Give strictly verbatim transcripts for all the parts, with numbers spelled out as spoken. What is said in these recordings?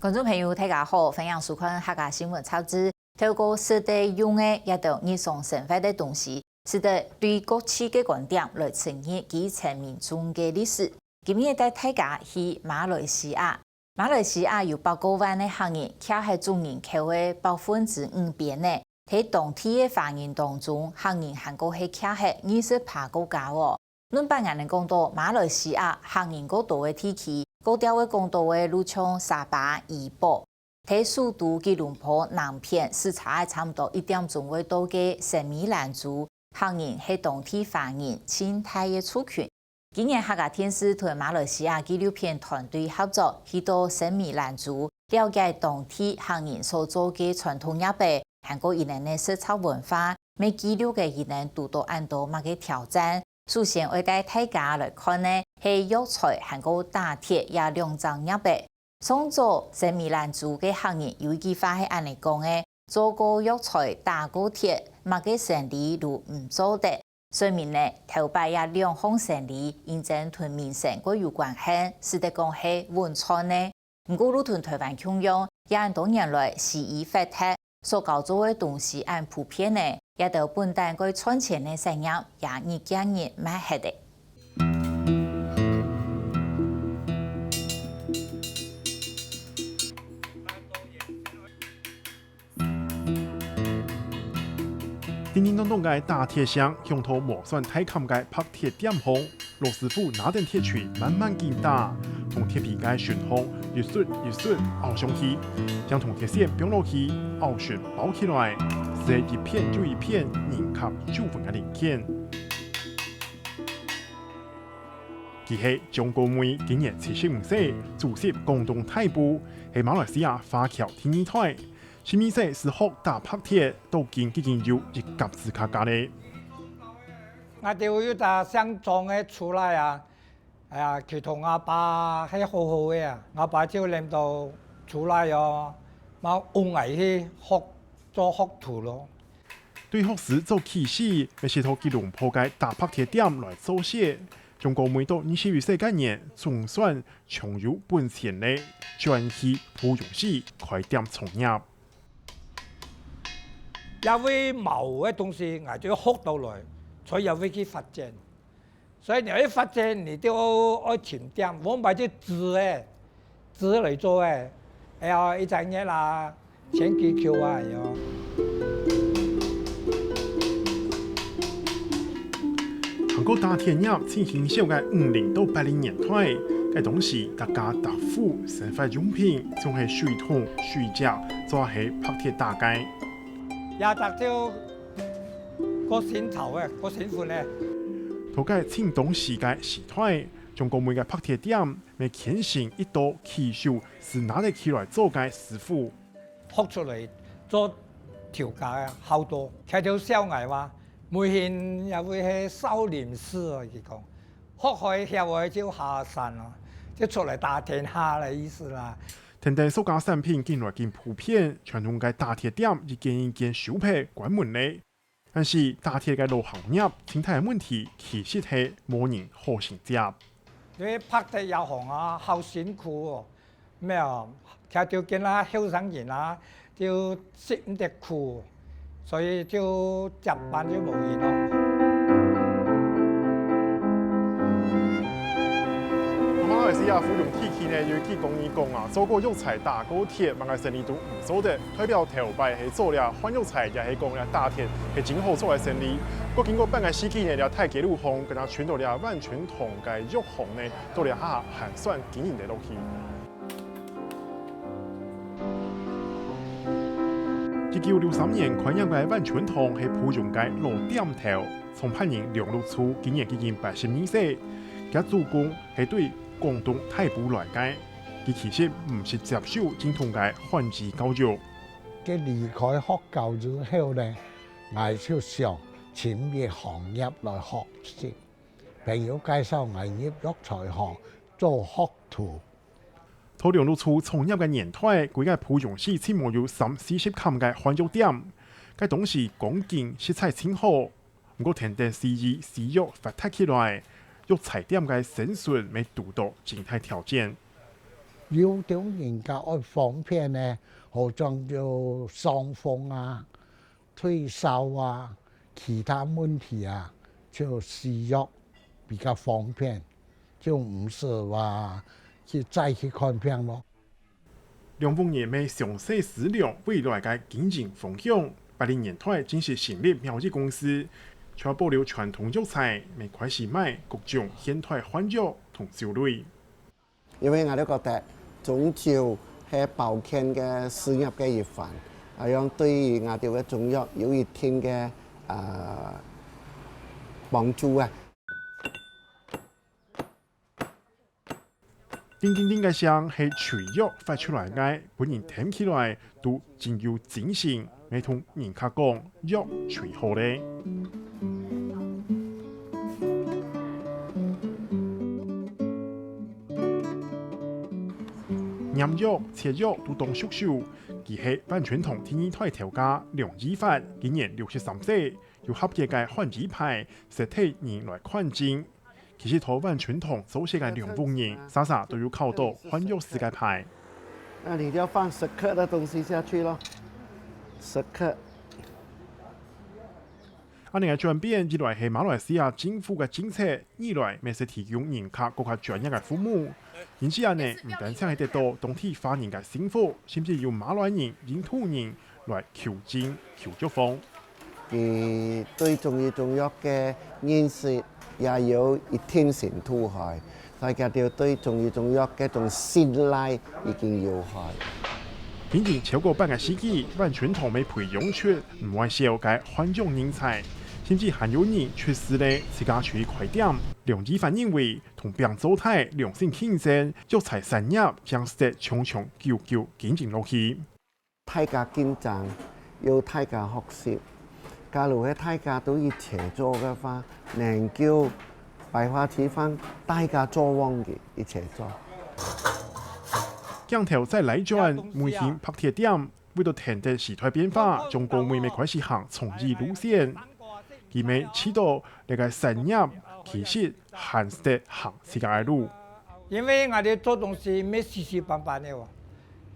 觀眾朋友，大家好，歡迎收看客家新聞雜誌。透過食个、用个，也都日常生活个東西，使得對過去个觀點來尋日佢生命中个歷史。今日帶大家去馬來西亞。馬來西亞有八個萬个客人，徛在總人口个百分之五邊呢。在當地个華人當中，客人還過係徛在二十趴過高哦。 論板𠊎等講到馬來西亞客人過多个地區，過調會講到个就像沙巴、怡保。在首都吉隆坡南片駛車仔差毋多一點鐘會到个Semilaju，客人係當地華人盡大个族群。今年客家電視同馬來西亞紀錄片團隊合作，去到Semilaju，了解當地客人所做个傳統業仔，還過佢等个食茶文化，乜記錄个佢等堵到恁多麼个挑戰。 首先愛帶大家來看个係藥材還過打鐵這兩隻業仔。上早Semilaju个客人有一句話係恁呢講个：做過藥材，打過鐵，麼个生理都毋做得。說明呢，頭擺這兩項生理，因真同民生過有關係，使得講係穩賺呢。 毋過就同臺灣共樣，也恁多年來西醫發達，所教做个東西恁普遍呢，這兜本旦過賺錢个產業也日漸日賣忒了。 叮叮咚咚个打鐵聲，響到無算大坎个白鐵店項，老師傅拿等鐵錘慢慢緊打，同鐵皮个順風一捽一捽拗上去，像同鐵線放落去，拗順包起來，使一片又一片，人合手分个零件。佢係張國梅，今年七十五歲，祖籍廣東大埔，係馬來西亞華僑第二代。 十二歲就學打白鐵，到今已經有一甲子卡加咧。𠊎兜有隻姓張个出來啊，哎呀，佢同吾爸係好好个啊，吾爸就領到出來哦，嘛㧯𠊎去學，做學徒咯。對學時做起始，乜係到吉隆坡个打白鐵店來做事。張國梅到二十一歲該年，總算 從有本錢咧，轉去芙蓉市開店創業。這位無个東西，𠊎就學到來，所以這位去發展。所以你愛發展，你就愛尋店，無買就紙个，紙來做个，哎呀，一隻月啦， 千幾箍啊，喲。還過打鐵業盡興旺个五零到八零年代，該當時逐家逐戶生活用品總係水桶、水掣，做係白鐵打个。這隻就過新潮个，過新款个。頭該盡當時个時代，張國梅个白鐵店，乜牽成一道起手就拿得起來做个師傅。 學出來做頭家个好多，佢就笑𠊎話，梅興也會係少林寺哦，佢講，學會曉會就下山哦，就出來打天下个意思啦。跈等塑膠產品緊來緊普遍，傳統个打鐵店一間一間收皮關門咧。 但是打鐵个老行業，盡大个問題其實係無人好承接。因為白鐵這行啊，好辛苦哦，無，佢就見啊後生人啊，就食毋得苦，所以就接班就無人咯。馬來西亞芙蓉地區呢，有一句廣語講啊，做過藥材打過鐵，麼个生理都毋做得。 代表頭擺係做這換藥材，也係講這打鐵係真好做个生理。毋過經過半個世紀呢，這大街路項，敢若伸到這萬全堂个藥行呢，到這下還算經營得落去。一九六三年開業个萬全堂係芙蓉个老店頭，創辦人梁祿初今年已經八十二歲，厥祖公係對廣東大埔來个，佢其實毋識接受正統个漢字教育。 佢離開學校之後呢，𠊎就想尋一行業來學習。朋友介紹𠊎入藥材行做學徒。在梁祿初創業个年代，歸個芙蓉市盡無有三四十間个漢藥店。該當時光景實在盡好， 毋過跈等西醫西藥發達起來，藥材店个生存乜堵到盡大挑戰。有兜人家愛方便呢，好像就傷風啊、退燒啊、其他問題啊，就西藥比較方便，就毋使話去再去看病咯。梁屋仁乜詳細思量未來个經營方向，八零年代正式成立苗業公司，除保留傳統藥材，乜開始賣各種現代漢藥同酒類。因為𠊎兜覺得中酒係保健个事業个一環，啊，樣對於𠊎兜个中藥有一定个，啊，幫助啊。 叮叮叮个聲係吹藥發出來个，分人聽起來都真有精神，愛同人客講，藥吹好咧。拈藥、切藥都當熟手，佢係萬春堂第二代頭家梁義發，今年六十三歲，有合格个漢醫牌，識得人來看症。 其實在萬春堂做事个梁屋仁，儕儕都有考到漢藥師个牌。那你就要放十克的東西下去咯，十克。恁樣个轉變，一來係馬來西亞政府个政策，二來乜係提供人客更加專業个服務。因此恁樣，毋單淨係得到當地華人个幸福，甚至有馬來人、印度人來求診、求藥方。 佢對中醫中藥个認識也有一定程度開，所以佢兜對中醫中藥該種信賴已經有開。經營超過半個世紀，萬春堂乜培養出毋會少个漢藥人才，甚至還有人出師咧自家出去開店。梁義發認為，同餅做大、良性競爭、藥材產業，正使得長長久久經營落去。 大家競爭，又大家學習。假如係大家都一齊做个話，能夠百花齊放，大家做旺个一齊做。鏡頭再來轉，梅興白鐵店，為著跈等時代變化，張國梅乜開始行創意路線。佢乜試著這個產業其實還係得行自家个路。因為𠊎兜做東西乜死死板板个哦，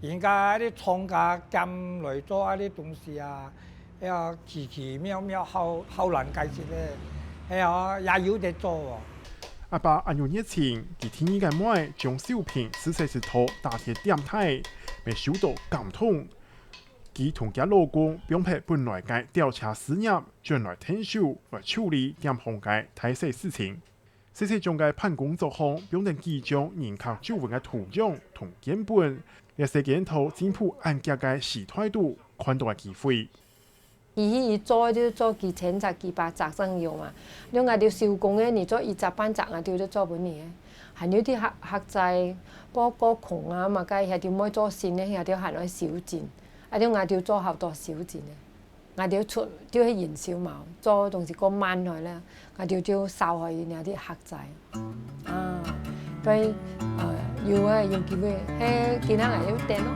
人家該啲廠家兼來做該啲東西啊，哎呀，奇奇妙妙，好好難解釋咧。哎呀，也有得做哦。阿爸恁有熱情，佢第二個妹將手品試著試到打鐵店大，乜受到感動。佢同厥老公放忒本來个吊車事業，轉來𢯭手來處理店項个大細事情。 細細張个辦公桌項放等幾張人客皺紋个圖樣同件本，這世間頭進步恁遽个時代肚看到个機會。佢去佢做就做幾千隻、幾百隻正有嘛。了𠊎兜手工个，你做一隻半隻，𠊎兜就做分你个。還有啲客客仔，包括窮啊嘛，該遐兜毋會做新个，遐兜還愛修剪。啊，了𠊎兜做好多修剪个。 𠊎兜出就係營銷嘛，做東西過慢開咧，𠊎兜就少開一點啲客仔。啊，該，呃，有啊，有機會，係今下𠊎有等咯。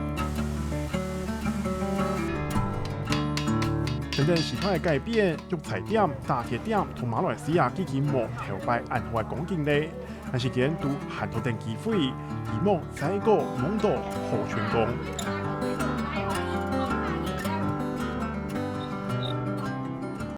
等等時代个改變，藥材店、打鐵店同馬來西亞基金無頭擺恁好个光景咧，但是佢兜還在等機會，希望再過望到好春光。